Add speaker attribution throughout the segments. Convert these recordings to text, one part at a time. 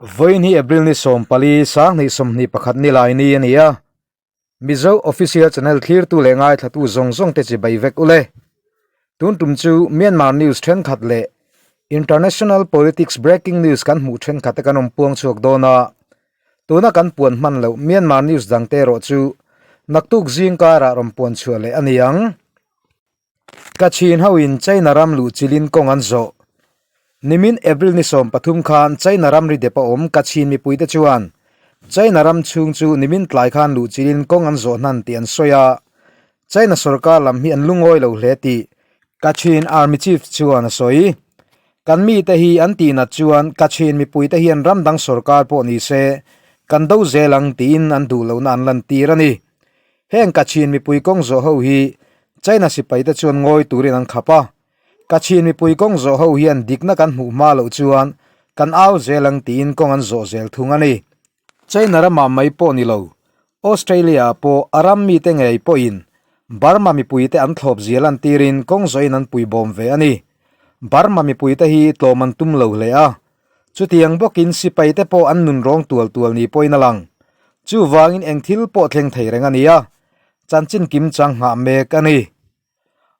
Speaker 1: Vawiin hi April ni 14, 2021 ni lai ni a ni a. Mizo Official Channel thlirtu leh ngaithlatu zawng zawng te chibai vek ule. Tun tum chu Myanmar News thenkhat leh International Politics Breaking News kan hmuh thenkhat te kan awm puang chhuak dawn a. Tuna kan puan hman loh Myanmar News dangte erawh chu naktuk zing karah rawn puan chhuah leh a ni ang. Kachin hoin China ram luh chilin kawng an zawh. Nimin April ni 13 khan China ramri dep a awm Kachin mipuite chuan China ram chhung chu nimin tlai khan luh chilin kawng an zawh hnan tih an sawi a, China sorkar lam hi an lungawi lo hle tih Kachin Army Chief chuan a sawi. Kan mite hi an tih nat chuan Kachin mipuite hian ram dang sorkar pawh ni se kan do zel ang tiin an duh lohna an lantir a ni. Heng Kachin mipui kawng zawh ho hi China sipaite chuan ngawi turin an khap a, Kachin mipui kawng zawh ho hian dikna kan hmuh hma loh chuan kan au zel ang tiin kawng an zawh zel thung a ni. China ramah mai pawh ni lo, Australia ah pawh a ram mite ngei pawhin Burma mipuite an thlawp zia lantirin kawng zawhin an puibawm ve a ni. Burma mipuite hi tlawm an tum lo hle a, Chutiang bawkin sipaite pawh an nun rawng tual tual ni pawhin a lang. Chuvangin eng thil pawh thleng thei reng a ni a, chanchin kim chang nghah mek a ni.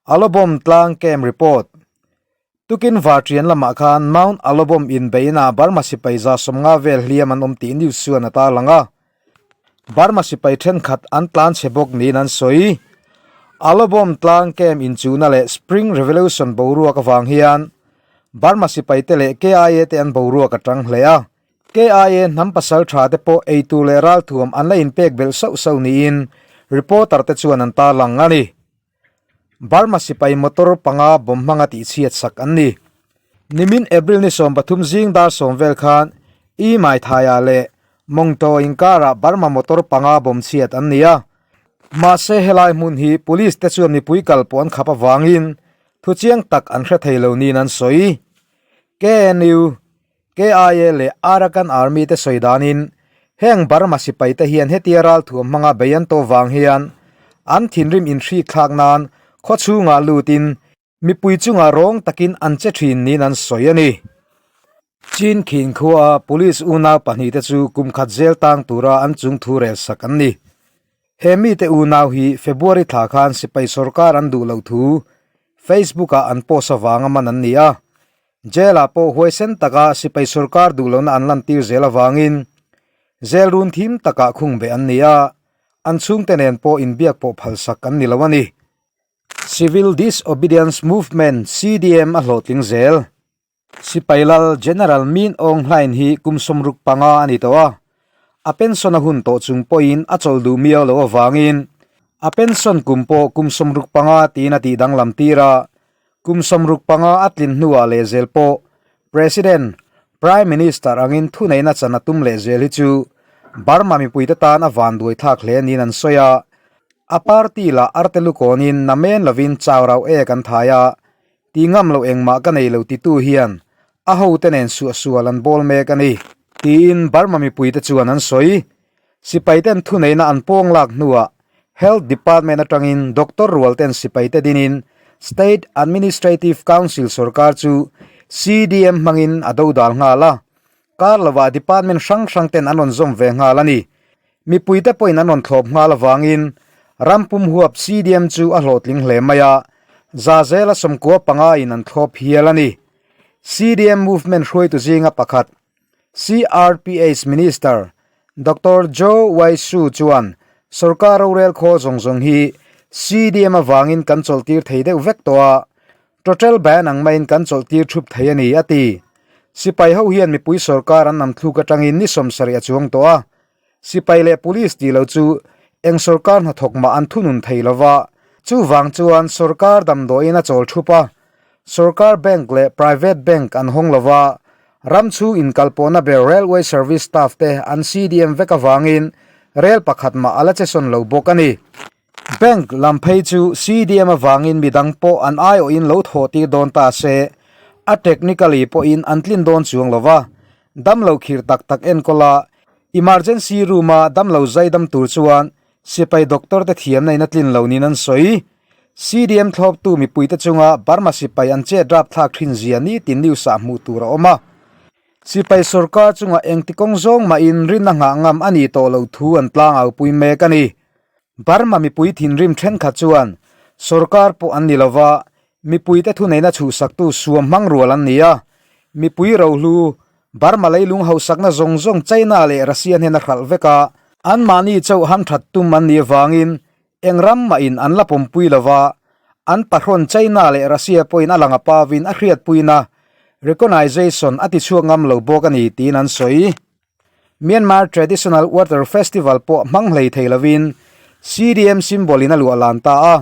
Speaker 1: Alobom tlang camp report. Tukin Varṭian lamah khan Mount Alobom inbeihna Burma sipai 150 vel hliam an awm tih news chuan a tarlang a. Burma sipai thenkhat an tlan chhe bawk niin an sawi. Alobom tlang camp inchuhna leh Spring Revolution boruak avang hian Burma sipaite leh KIA te an boruak a tang hle a. KIA hnam pasal tha te pawh eitur leh ralthuam an la inpek belh sauh sauh niin reporter te chuan an tarlang a ni. Burma sipai motor panga bomb hmanga tihchhiat sak an ni. Nimin April ni 13 zing dar 10 vel khan I Mai Thaiah leh Mongto inkarah Burma motor panga bomb chhiat an ni a. Mahse helai hmun hi police te chuan mipui kal pawh an khap avangin Thu chiang tak an hre thei lo niin an sawi. KNU, KIA leh Arakan Army te sawi danin heng Burma sipai te hian hetia ralthuam hmanga bei an tawh vang hian an thinrim inhrik thlak nan khaw chhungah lutin mipui chungah rawng takin an che thin niin an sawi a ni. Chin Khin khua police unau pahnihte chu kum khat zel tang tura an chung thu rel sak an ni. He mite unau hi February thla khan sipai sorkar an duh loh thu Facebook ah an post avanga man an ni a. Jail ah pawh huaisen taka sipai sorkar duh lohna an lantir zel avangin jail run thim takah khung beh an ni a, an chhungte nen pawh inbiak pawh phalsak an ni lo a ni. Civil Disobedience Movement, CDM, a hlawhtling zel. Sipai lal General Min Aung Hlaing hi kum 65 a ni tawh a, a pension a hun tawh chung pawhin a chawlh duh miau loh avangin a pension kum pawh kum 65 tiin a tih danglam tir a, kum 65 a tlin hnuah lehzel pawh President, Prime Minister angin thuneihna chan a tum lehzel hi chu Burma mipuite tan a vanduai thlak hle niin an sawi a, a party lah artelukawnin namen lovin chau rau ek an thai a, Ti ngam lo engmah ka nei lo titu hian a hote nen suahsual an bawl mek a ni, tiin Burma mipuite chuan an sawi. Sipaiten thuneihna an pawng lak hnuah Health Department atangin doctor rualten sipaite dinin State Administrative Council sorkar chu CDM hmangin a dodal nghal a, kar lovah department hrang hrangten an rawn zawm ve nghal a ni. Mipuite pawhin an rawn thlawp nghal avangin ram pum huap CDM chu a hlawhtling hle mai a, za zela 95 in an thlawp hial a ni. CDM movement hruaitu zinga pakhat CRPH Minister Doctor Joe Waisu chuan sorkar rorel khawl zawng zawng hi CDM avangin kan chawlhtir thei deuh vek tawh a, Total ban ang maiin kan chawlhtir thup thei a ni, a ti. Sipai ho hian mipui sorkar an nam thluk atangin ni 70 a chuang tawh a. Sipai leh police tih lo chu eng sorkar hnathawk mah an thunun thei lo va. Chuvang chuan sorkar damdawiin a chawl thup a, sorkar bank leh private bank an hawng lo va, ram chhung inkalpawhna ber railway service staff te an CDM vek avangin rel pakhat mah a la che sawn lo bawk a ni. Bank lam phei chu CDM avangin midang pawh an aiawhin lo thawh tir dawn ta se, a technically pawhin an tlin dawn chuang lo va, damlo khir tak tak enkawl a, emergency room-a damlo zai dam tur chuan sipai doctor te thiamna in a tlin lo niin an sawi. CDM thlawptu mipuite chunga Burma sipai an chet rapthlak thin zia nitin news ah hmuh tur a awm a. Sipai sorkar chungah engti kawng zawng mahin rinna nghah ngam a nih tawh loh thu an tlangau-pui mek a ni. Burma mipui thinrim thenkhat chuan sorkar pawh an ni lova, mipuite thuneihna chhuhsaktu suam hmang rual an ni a, mipui rohlu Burma leilung hausakna zawng zawng China leh Russia hnena hralh vek a, anmahni chauh hamthat tum an nih avangin eng ram mahin an la pawmpui lova, an pahrawn China leh Russia pawhin a lang a pavin a hriatpuina, recognization, a tichhuak ngam lo bawk a ni tiin an sawi. Myanmar Traditional Water Festival pawh hmang hlei thei lovin CDM symbol in a luah lan ta a,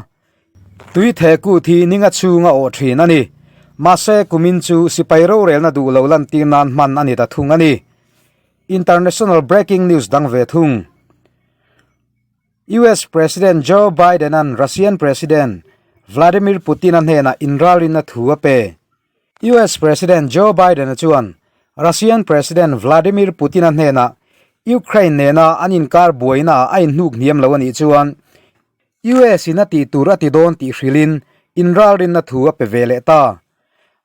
Speaker 1: tui the kut hi ninga chhung a awh thin a ni. Mahse kumin chu sipai rorelna duh lo lantir nan hman a ni ta thung a ni. International Breaking News dang ve thung. US President Joe Biden-a'n Russian President Vladimir Putin-a hnenah inralrinna thu a pe. US President Joe Biden-a chuan Russian President Vladimir Putin-a hnenah Ukraine nena an inkar buainaah a inhnuk hniam lo a nih chuan US-in a tih tur a ti dawn tih hrilhin inralrinna thu a pe ve leh ta.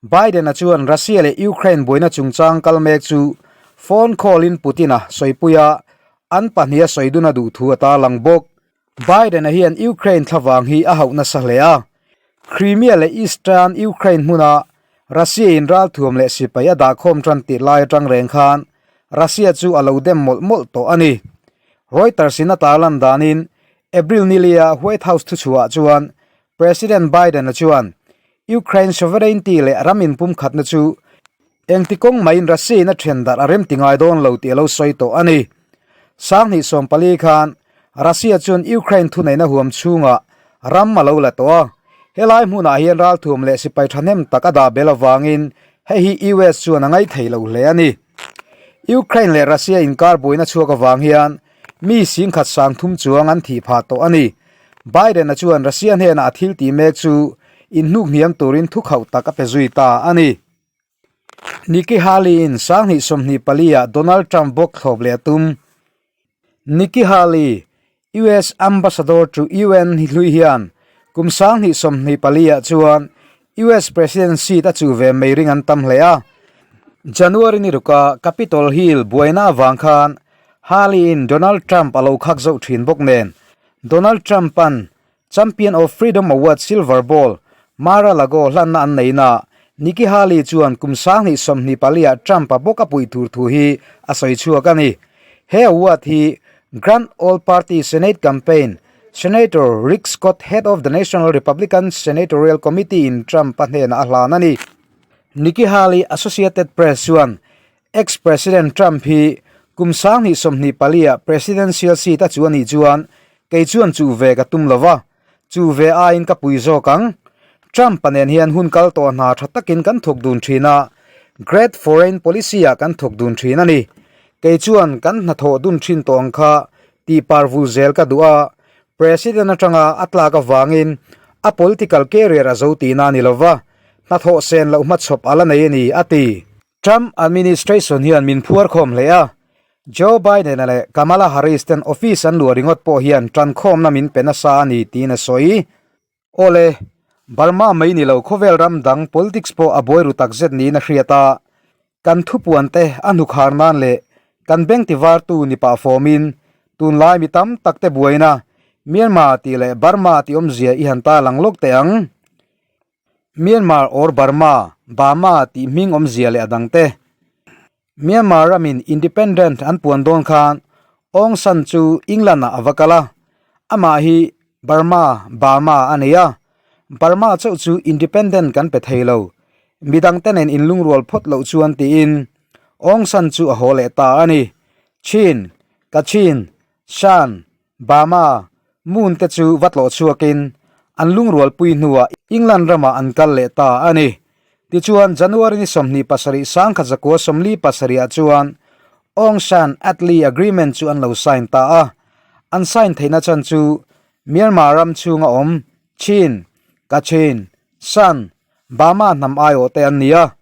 Speaker 1: Biden-a chuan Russia leh Ukraine buaina chungchang kal mek chu phone call-in Putin-a sawipui a, an pahniha sawi dun a duh thu a tarlang bawk. Biden-a hian Ukraine thlavang hi a hauh nasa hle a, Crimea leh Eastern Ukraine hmuna Russia-in ralthuam leh sipai a dahkhawm tan tih lai atang reng khan Russia chu a lo dem mawlh mawlh tawh a ni. Reuters-in a tarlan danin April nilia White House thuchhuah chuan President Biden-a chuan Ukraine sovereignty leh ram inpumkhatna chu Engti kawng maiin Russia-in a then darh a rem ti ngai dawn lo tih a lo sawi tawh a ni. 2014 khan Russia chuan Ukraine thuneihna huam chhungah ram a lo la tawh a, helai hmunah hian ralthuam leh sipai thahnem tak a dah bel avangin hei hi US chuan a ngaithei lo hle a ni. Ukraine leh Russia inkar buaina chhuak avang hian mi singkhat 3000 chuang an thih phah tawh a ni. Biden-a chuan Russia hnenah a thil tih mek chu inhnuk hniam turin thukhauh tak a pe zui ta a ni. Nikki Haley-in 2024 ah Donald Trump bawk thlawp leh a tum. Nikki Haley, US Ambassador to UN hi hlui hian kum 2024 ah chuan US President seat a chuh ve mai ring an tam hle a. January ni ruka Capitol Hill buaina avang khan Haley-in Donald Trump a lo khak zauh thin bawk nen Donald Trump-a'n Champion of Freedom Award Silver Ball, Mar-a-Lago hlanna an neihna, Nikki Haley chuan kum 2024 ah Trump-a bawk a puih tur thu hi a sawi chhuak a ni. He award hi Grand Old Party Senate Campaign, Senator Rick Scott head of the National Republican Senatorial Committee in Trump-a hnenah a hlan a ni. Nikki Haley Associated Press chuan Ex-President Trump hi kum 2024 ah presidential seat a chu a nih chuan kei chuan chuh ve ka tum lo va, chuh ve aiin ka pui zawk ang. Trump-a nen hian hun kal tawh hna tha takin kan thawk dun thin a, Great Foreign Policy ah kan thawk dun thin a ni. Kei chuan kan hnathawh dun thin tawh ang kha tih par vul zel ka duh a, President atanga a tlak avangin a political career a zo tihna a ni lo va, hnathawh sen loh hmachhawp a la nei a ni, a ti. Trump administration hian min phuar khawm hle a, Joe Biden-a leh Kamala Harris ten office an luah ringawt pawh hian tankhawmna min pe nasa a ni tiin a sawi. Awle, Burma mai ni lo khawvel ram dang politics pawh a buai ru takzet niin a hriat a, kan thupuan te a hnukhar nan leh kan beng tivartu ni pah fawmin tunlai mi tam tak te buaina Myanmar tih leh Burma tih awmzia i han tarlang lawk teh ang. Myanmar or Burma, Bama tih hming awmzia leh a dangte. Myanmar ramin independent an puan dawn khan Aung San chu England-ah a va kal a, amah hi Burma, Bama a nei a, Burma chauh chu independent kan pe thei lo, midangte nen inlungrual phawt loh chuan tiin Aung San chu a haw leh ta a ni. Chin, Kachin, Shan, Bama, Moon te chu va tlawh chhuakin an lungrualpui hnuah England ramah an kal leh ta a ni. Tichuan, January ni 27 1947 ah chuan Aung San Attlee Agreement chu an lo sign ta a. An sign theihna chan chu Myanmar ram chhunga awm Chin, Kachin, Shan, Bama hnam aiawh te an ni a.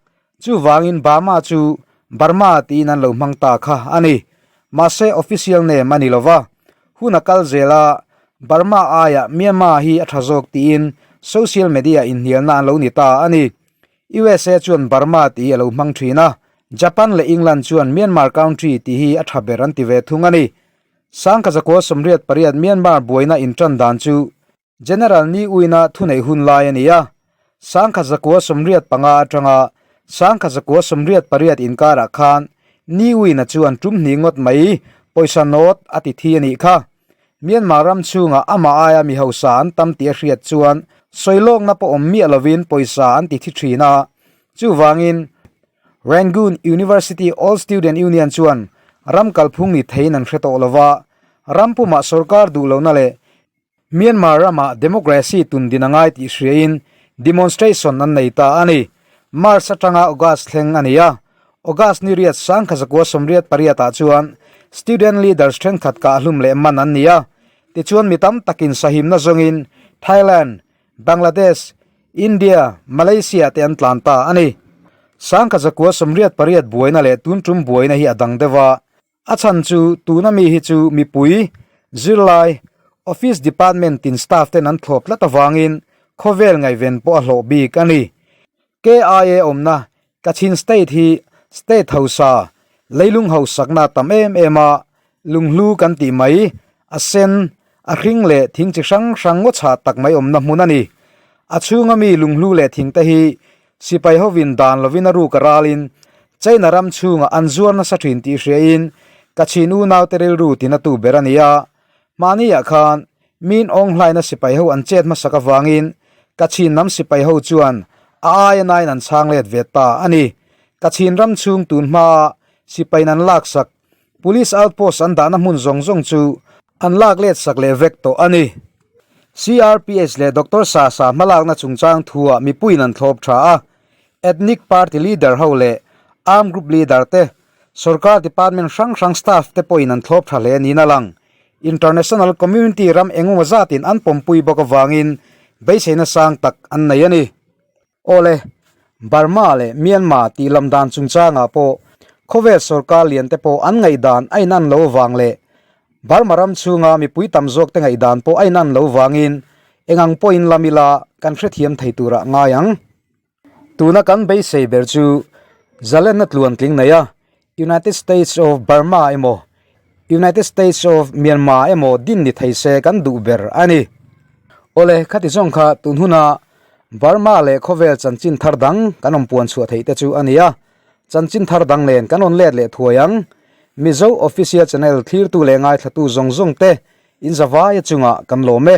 Speaker 1: Chuvangin Bama chu Burma tiin an lo hmang ta kha a ni. Mahse official name a ni lo va. Hun a kal zel a, Burma aiah Myanmar hi a tha zawk tiin social media inhnialna an lo ni ta a ni. USA chuan Burma tih a lo hmang thin a. Japan leh England chuan Myanmar country tih hi a tha ber an ti ve thung a ni. 1988 Myanmar buaina intan dan chu General Ni Uina thuneih hun lai a ni a. 1985 atanga 1988 inkarah khan Ni Uina chuan tum hnih ngawt mai pawisa note a ti thi a nih kha. Myanmar ram chhungah amah aia mi hausa an tam tih a hriat chuan sawilawkna pawh awm miah lovin pawisa an ti thi thin a. Chuvangin, Rangoon University All Student Union chuan ram kalphung ni theiin an hre tawh lo va, ram pumah sorkar duh lohna leh Myanmar ramah democracy tun din a ngai tih hriain demonstration an nei ta a ni. March atanga August thleng a ni a, August ni riat 1988 ah chuan student leaders thenkhat kahhlum leh man an ni a, tichuan mi tam takin sahimna zawngin Thailand, Bangladesh, India, Malaysia te an tlan ta a ni. 1988 buaina leh tun tum buaina hi a dang deuh a, a chhan chu tuna mi hi chu mipui, zirlai, office department tin staff ten an thlawp tlat avangin khawvel ngaihven pawh a hlawh bik a ni. KIA awmna Kachin State hi state hausa, leilung hausakna a tam em em a, lunghlu kan tih mai, a sen, a hring leh thing chi hrang hrang ngaw chhah tak mai awmna hmun a ni. A chhunga mi lunghlu leh thing te hi sipai hovin dan lovin a ruk a ralin China ram chhungah an zuar nasa thin tih hriain Kachin unaute rilru tinatu ber a ni a. Mahniah khan Min Aung Hlaina sipai ho an chet hmasak avangin Kachin lam sipai ho chuan a aia nain an chhang let ve ta a ni. Kachin ram chhung tun hmaa sipain an laksak Police outpost an dahna hmun zawng zawng chu an lak let sak leh vek tawh a ni. CRPH leh Doctor Sasa hmalakna chungchang thuah mipuiin an thlawp tha a, Ethnic party leader ho leh armed group leader te, sorkar department hrang hrang staff te pawhin an thlawp tha hle niin a lang. International community ram engemaw zatin an pawmpui bawk avangin beiseina sang tak an nei a ni. Awle, Burma leh Myanmar tih lam dan chungchangah pawh khawvel sorkar lian te pawh an ngaihdan a inan lo vang leh Burma ram chhunga mipui tam zawk te ngaihdan pawh a inan lo vangin engang pawhin lam ila kan hrethiam thei turah ngai ang. Tuna kan beisei ber chu zalenna tluantling nei a, United States of Burma emaw United States of Myanmar emaw din ni thei se kan duh ber a ni. Awle, khati zawng kha tun huna Burma leh khawvel chanchin thar dang kan awm puan chhuah theih te chu a ni a, chanchin thar dang nen kan rawn let leh thuai ang. Mizo Official Channel thlirtu leh ngaithlatu zawng zawng te inzavaia chungah kan lawm e.